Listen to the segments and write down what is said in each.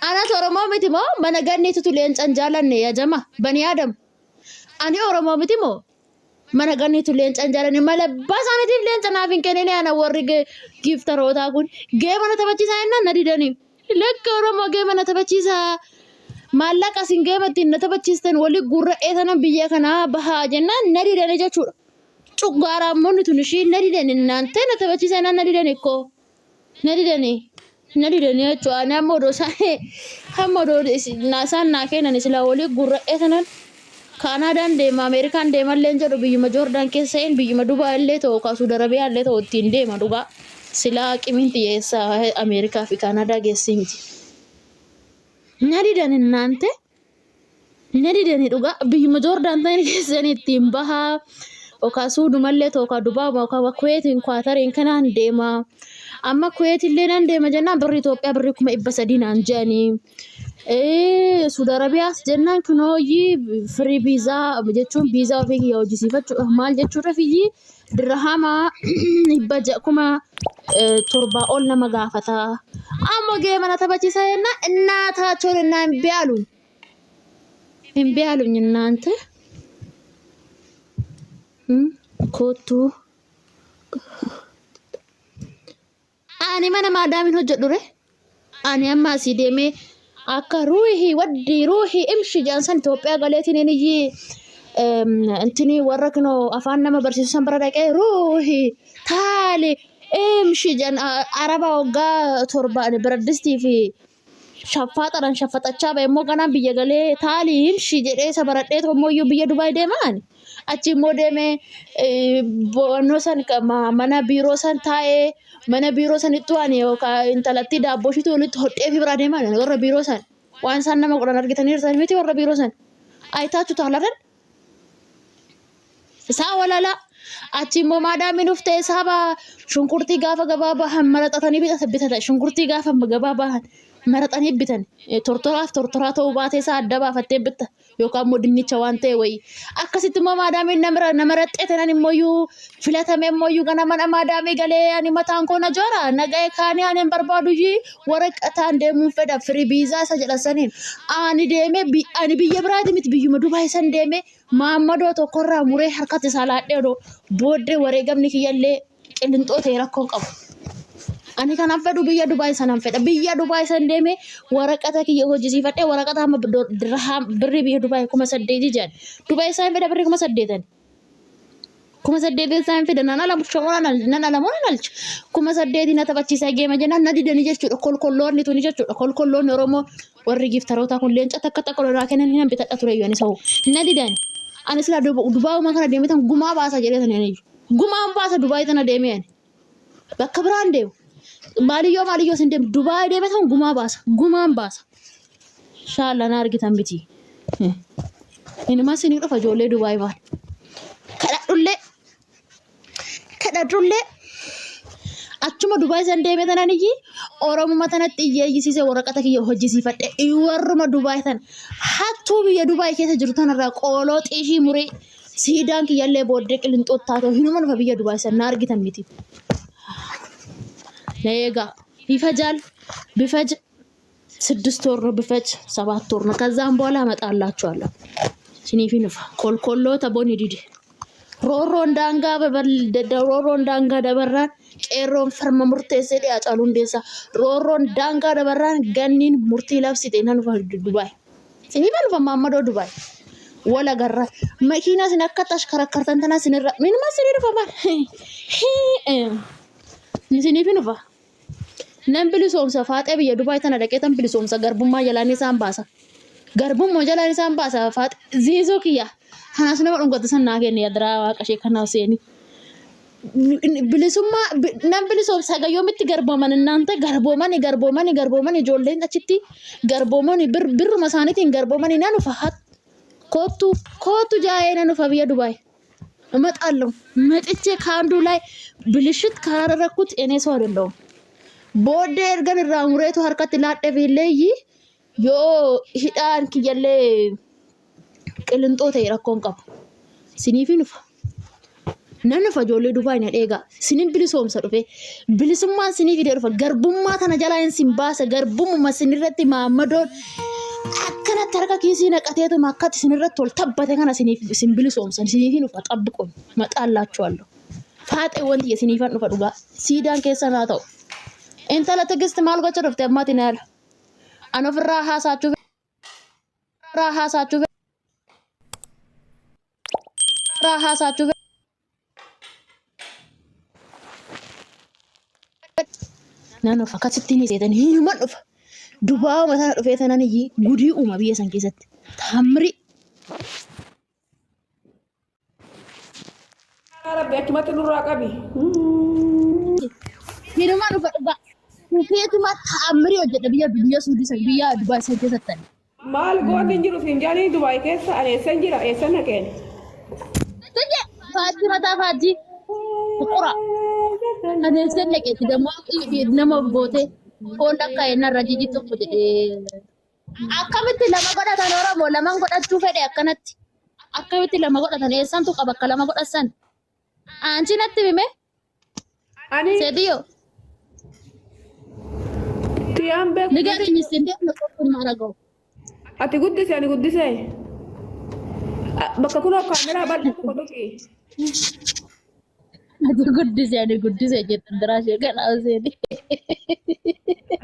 Anatu Oromoo miti moo mana ganniitutu leenca hin jaalanne yaa jama bani Aadam. Ani Oromoo miti moo mana ganniitu leenca hin jaalanne mala abbaa isaaniitiif leenca naaf hin kennine ana warri giiftarootaa kun geema na taphachiisaa jennaan na didanii. Lakka Oromoo geema na taphachiisaa maallaqa isin geema ittiin na taphachiistan walii gurra'ee tanan biyya kanaa bahaa jennaan na didanii jechuudha. Cuggaaraammoonni tun ishii na didanii naan ta'e na taphachiisaa jennaan na didanii koo. Na didanii na didanii jechuudha. Ani amma odoo isaan hamma odoo isaan naa kennan silaa walii gurra'ee tanan Kaanaadaan deema Ameerikaan deema illee jedhu biyyuma Joordaan keessa hin biyyuma Dubaay illee ta'u ka Suudi Arabiyaa illee ta'u ittiin deema dhugaa. Silaa qimiin xiyyeessa Ameerikaa fi Kaanaadaa geessii miti. Na didan innaante na didanii dhugaa biyyuma Joordaan ta'in keessan ittiin bahaa yookaan Suudumallee ta'u yookaan Dubaay yookaan Kuweetiin Kwaatariin kanaan deema. Amma Kuweet illee nan deema jennaan birri Itoophiyaa birri 300,000 naan jedhanii. Suudi Arabiyaas jennaan kunooyyii firii viizaa jechuun viizaa ofii kiyya hojjisiifachuudhaaf maal jechuudhaaf iyyii dirhama 600 7,000 ol nama gaafata. Amma gee mana taphachiisa jennaan innaa innaa hin biyaaluun. Hin biyaaluun innaante. Koottuu. Ani mana maadaamin hojjedhu re. Ani amma asii deemee akka ruuhii waddii ruuhii imshi jedhan san Itoophiyaa galeetiin inni intini warra kinoo afaan nama barsiisu san bira dhaqee ruuhii taali imshi jedhan araba waggaa 7 ani biraddistii fi shaffaaxadhaan shaffaxachaa ba'e immoo ganaan biyya galee taali himshi jedhee isa baradhee immoo biyya Dubaay deemaa ani. Achi immoo deemee bo'annoo san mana biiroo san taa'ee mana biiroo sanittuu ani yookaan intalattii daabboo ishiitu walitti hodhee fi biraa deemaa ani warra biiroo san. Waan isaan nama godhan argitanii jirtan miti warra biiroo san. Ayitaachu taalarran isaa walalaa. Achi immoo maadaamiin dhuftee saaba shunkurtii gaafa gabaa bahan maraxatanii bitatan shunkurtii gaafa gabaa bahan maraxanii bitan tortoraaf tortoraa ta'uu baatee isaa adda baafattee bitta yookaan immoo dinnicha waan ta'e wayii akkasitti immoo maadaamiin nama raxxee tanan immoo iyyuu filatame immoo iyyuu gana mana maadaamii galee ani mataan koo na joora naga'e kaanii ani hin barbaadu iyyuu waraqataan deemuun fedha firii biizaa isa jedhan saniin ani deemee ani biyya biraati miti biyyuma Dubaay san deemee Maammadoo tokkorraa muree harkatti isaa laadhee odoo booddee wareegamni kiyyallee qilinxoo ta'e rakkoo hin qabu. Ani kanan fedhu biyya Dubaay sanan fedha. Biyya Dubaay san deemee waraqata kiyya hojjisiifadhee waraqata amma dirhaam birrii biyya Dubaay 8,000 jedhan. Dubaay isaan fedha birrii 8,000. 8,000 isaan fedha nan ala shomora nan ala moo nan alcha. 8,000 na taphachiisaa geema jennaan na didanii jechuudha. Kolkolloonni tuni jechuudha. Kolkolloonni Oromoo Warri giftarootaa kun leenca takka takka lolaa kennan hin bitadha ture iyyuu ani sa'u. Na didan. Ani sila Dubaayuma kana deemee tan gumaa baasa jedhee tan ani iyyuu. Gumaan baasa Dubaay tana deemee ani. Bakka biraan deemu. Maaliyyoo maaliyyoo sin deemu Dubaay deemee tan gumaa baasa. Gumaan baasa. Inshallah na argitan miti. Inuma sinii dhufa ijoollee Dubaay maal. Kadhadhullee kadhadhullee achuma Dubaay san deemee tanan iyyi Oromuma tanatti iyyee iyyisiisee waraqata kiyya hojjisiifadhe warruma Dubaay tan hattuu biyya Dubaay keessa jiru tanarraa qooloo xiishii muree siidaan kiyyallee booddee qilinxoo taatoo hinuma dhufa biyya Dubaay san na argitan miti. Na eegaa ይፈጃል ቢፈጅ 6 ወር ነው ብፈጅ 7 ወር ነው። ከዛም በኋላ እመጣላችኋለሁ። ሲኒፊ ንፋ ኮልኮሎ ተቦኒ ዲዲ roorroon daangaa roorroon daangaa dabarraan qeerroon farma murteessee dhiyaa caalu hundeessaa roorroon daangaa dabarraan ganniin murtii labsite nan dhufa Dubaay. Siniif dhufa maammadoo Dubaay. Wala garra makiinaa sin akka tashkarakkartan tanaa sinirra minuma sinii dhufa maal isiniif dhufa. Nan bilisoomsa faaxee biyya Dubaay tana dhaqee tan bilisoomsa garbummaa jalaan isaan baasa. Garbummaa jalaan isaan baasa faaxee ziizoo kiyya. Kanaas nama dhungata san naa kenne yadiraa waaqa ishee kanaaf seeni. Bilisummaa nan bilisoomsa haga yoomitti garbooman innaante garboomani garboomani garboomani ijoolleen achitti garboomani birruma isaaniitiin garboomani nan dhufa koottu koottu jaa'ee nan dhufa biyya Dubaay. እመጣለሁ መጥቼ ከአንዱ ላይ ብልሽት ካላደረኩት እኔ ሰው አይደለሁም። Booddee ergan irraa mureetu harkatti laadhee fiilleeyyi yoo hidhaan kiyyallee qilinxoo ta'e rakkoon qabu. Siniifin dhufa. Nan dhufa ijoollee Dubaay na dheegaa. Sinin bilisoomsa dhufe. Bilisummaan sinii fidee dhufa. Garbummaa tana jalaa hin sin baasa. Garbummuma sinirratti maammadoon akkanatti harka kiisii naqateetuma akkatti sinirratti ol tabbate kana siniif sin bilisoomsan siniif hin dhufa xabbiqoon maxaallaachuwallo. Faaxee wanti siniifan dhufa dhugaa. Siidaan keessan haa ta'u. Intala Tigist maal gocha dhufte ammaati na yaala. An ofirraa haasaachuu irraa haasaachuu irraa haasaachuu nan dhufa akkasitti ni seetan hinuman dhufa dubaa'uma sana dhufee tanan iyyii gudii uuma biyya san keessatti taamri Rabbi achumatti nurraa qabi. Hinuma dhufa dhugaa. Dhufeetuma ta'ammirii hojjedha biyya biyya Suudii san biyya Dubaay san keessatti. Maal goonni hin jiru siin jaanii Dubaay keessa ani eessan jira eessan dhaqeen. Tiyya faajjii mataa faajjii qura. Ani eessan dhaqeetti dammoo nama of gootee foon akka ennarra jiji tokko jedhee. Akkamitti lama godhatan Oromoo laman godhachuu fedhe akkanatti. Akkamitti lama godhatan eessantu qaba akka lama godhatan. Aanchi natti hime Ani seetiyo tiyaan beeku. ንገሪኝ እስኪ እንዴት ነው ሶስት የማደርገው? Ati guddise ani guddise. Bakka kunoo kaameraa bal'aa tokko tuqi. Ati guddise ani guddise jette diraashee kana seeti.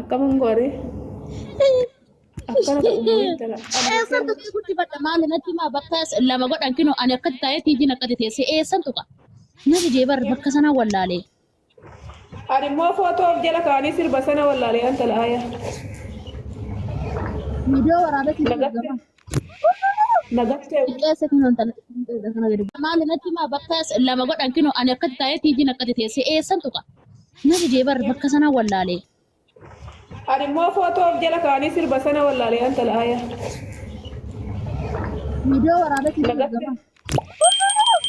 Akkaman goore. Akkana ta'u intala. Eessan tuqee guddifadha maali natti himaa bakka lama godhan kinoo ani akkatti taa'ee tiijiin akkatti teessee eessan tuqa. Na didee bar bakka sanaa wallaalee. Ani immoo footoo of jala kaa'anii sirba sana wallaalee intala aya. Viidiyoo waraabee sitti Nagattee. ergama. Nagattee. Xiqqeessa kinoo intala kana gadi. Maali natti himaa bakka lama godhan kinoo ani akkatti taa'ee tiijiin akkatti teessee eessan tuqa. Na didee bar bakka sanaa wallaalee. Ani immoo footoo of jala kaa'anii sirba sana wallaalee intala aya. Viidiyoo waraabee sitti Nagattee. ergama.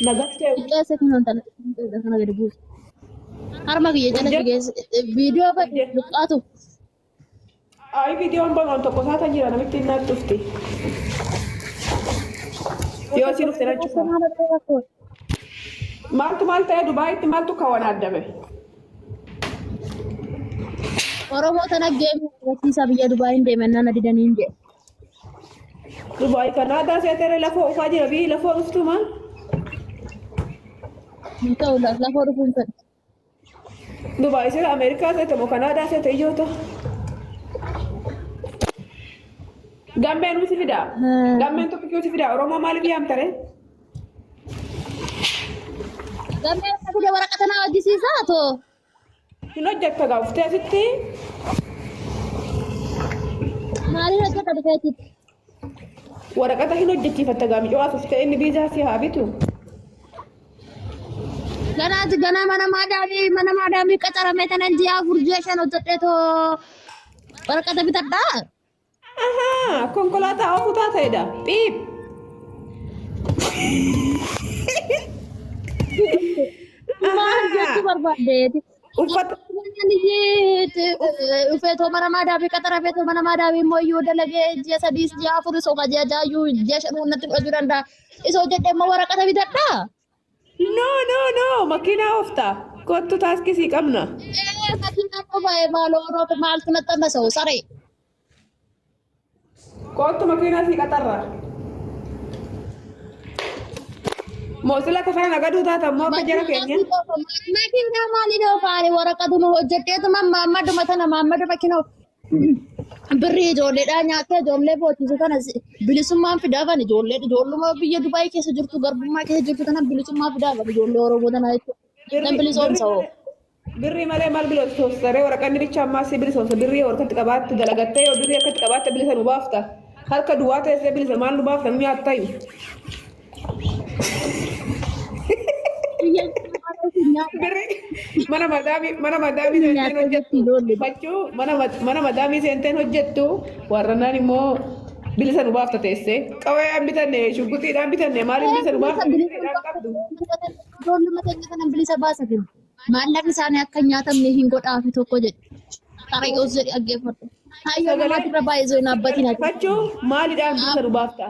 Nagattee. Xiqqeessa kinoo intala kana gadi buusu. Harma kiyya jala si geesse viidiyoo fedhu luqqaatu. Ayi viidiyoon banuun tokko saata jira namitti hin dhufti. Yoo isin dhufte nan cufa. Maaltu maal ta'e Dubaayitti maaltu kawan addame? Oromoo tana geemii agarsiisaa biyya Dubaayin deemen nana didaniin jedhe. Dubaay Kanaadaa seetere lafoo ufaa jira biyyi lafoo dhuftu maal? Hin ta'u lafoo dhufuun fedhu. Dubaay sira Ameerikaa seete moo Kanaadaa seete iyyoota? Gammeen si fidaa? Gammeen tokko si fidaa? Oromoo maaliif yaamtare? Gammeen akka fide waraqata naa hojjisiisaa too. Hin hojjetta gaa uftee asitti. Maaliin hojjeta dhufeetitti? Waraqata hin hojjechiifatta gaa mico'aas uftee inni biizaa si haa bitu. Ganaati ganaa mana maadaamii qacaramee tanan ji'a 4 ji'a 5 hojjedhee too waraqata bitadhaa. Ahaa, konkolaataa oofuu taatedha. Phiip. Maal jechuu barbaaddeeti? Uffata Dhufee too mana maadaamii qaxaramee too mana maadaamii immoo iyyuu dalagee ji'a 3 ji'a 4 soba ji'a 6 ji'a 5 natti fudhachuu danda'a. Isa hojjedhee immoo waraqata bitadhaa. No, no, no, makiinaa oofta. Kottu taaskii sii qabna. Ee makiinaa qofaa'ee maaloo roobe maaltu natti annasa'u saree. Kottu makiinaa sii qaxarra. Moosila kafana nagaduu taata immoo akka jara keenya. Makiinaa maalii dhoofaani waraqatuma hojjedheetuma maammaduma tana maammaduma kinoo birrii ijoolleedhaa nyaattee ijoollee boochisu kana bilisummaan fidaafan ijoollee ijoolluma biyya Dubaay keessa jirtu garbummaa keessa jirtu tana bilisummaa fidaafan ijoollee Oromoo tana jechuudha. Nan bilisoomsa hoo. Birrii malee maal bilisoomsa ree waraqanni bicha ammaa si bilisoomsa birrii warqatti qabaatte dalagattee yoo birrii akkatti qabaatte bilisa nu baafta. Harka duwwaa teessee bilisa maal nu baafta nu nyaattayu. Biyya Birrii mana madaamii seenteen hojjettu. Fachuu mana madaamii seenteen hojjettu warrannaan immoo bilisa nu baafta teessee. Qawwee bitanne shugguxiidhaan bitanne maaliin bilisa nu baafta birriidhaan qabdu. Ijoolluma keenya kana bilisa baasa jiru. Maallaqni isaanii akka hin nyaatamne hin godhaafi tokko jedhe. Qarqoos jedhe dhaggeeffadhu. Hayyoo namaatirra baay'ee hin dhaabbatin ati. Fachuu maaliidhaan bilisa nu baafta?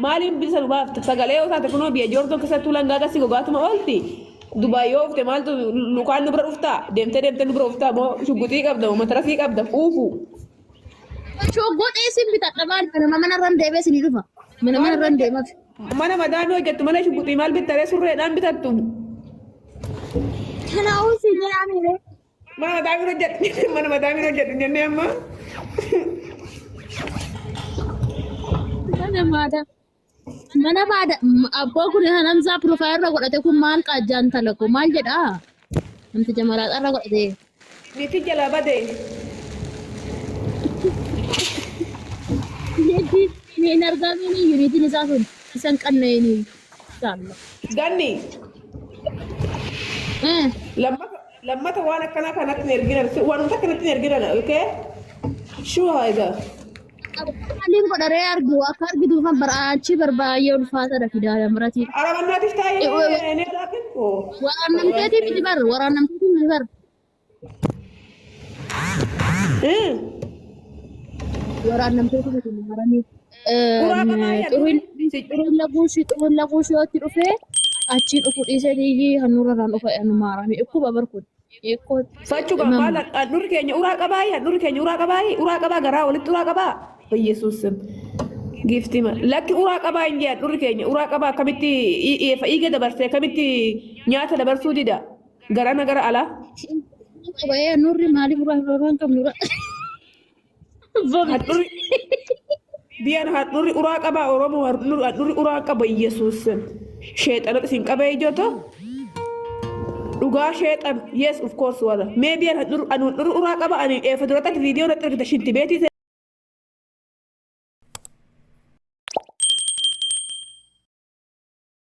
Maaliin bilisa nu baafta? Sagalee yoo taate kunoo biyya Joordoo keessattuu langaa gassi gogaatuma oolti. Dubaay yoo ufte maaltu lukaan nu bira dhuftaa? Deemtee deemtee nu bira dhuftaa moo shugguxii qabda moo matarasii qabda? Uufu. Shugguxii isin bitadha maal mana mana irraan deemee isinii dhufa. Mana mana irraan deemaaf. Mana madaamii hojjettu mana shugguxii maal bittaree surreedhaan bitattu? Kanaafuu isin jedhaanii. Mana madaamii hojjettu mana madaamii hojjettu jennee amma. Mana maadaa. Mana maada abbaa kun hanamsaa piroofaayil irra godhate kun maal qaajjaan talako maal jedhaa? Namticha malaaxaa irra godhate. Niitii jalaa bade. Hin argamini yuunitiin isaa sun isan qanna'ini. Inshallah. Ganni lammata lammata waan akkanaa kanatti hin erginan waanuma akkanatti hin erginan okay? Shuha egaa. Maaliin godharee argu akka argituufan achi barbaay'ee ulfaataadha fidaa damratii. Arabannaatiif taa'ee ni laakin. Waraannamteetii miti bar waraannamteetii miti bar. Waraannamteetii miti maranii. Uraa qabaa Xuriin xuriin laguushi xuriin laguushi yoo itti dhufee achiin dhufu dhiisanii handhuurarraan dhufa maarame dhukkuba bar kun. Fachuudha maal handhuurri keenya uraa qabaa handhuurri keenya uraa qabaa uraa qabaa garaa walitti uraa qabaa. Yesuus giiftima lakki uraa qabaa hin jee handhuurri keenya uraa qabaa akkamitti dhiiga dabarsee akkamitti nyaata dabarsuu dida garana gara alaa. Qabayee nurri maaliif uraa hin qabnu? Handhuurri biyyaan handhuurri uraa qabaa Oromoo handhuurri uraa qaba Yesuus sheexanatu isin qabee ijoota. Dhugaa sheexan yes of course wala maybe an handhuurri uraa qaba ani eefa duratti viidiyoo natti ergite shinti beetii.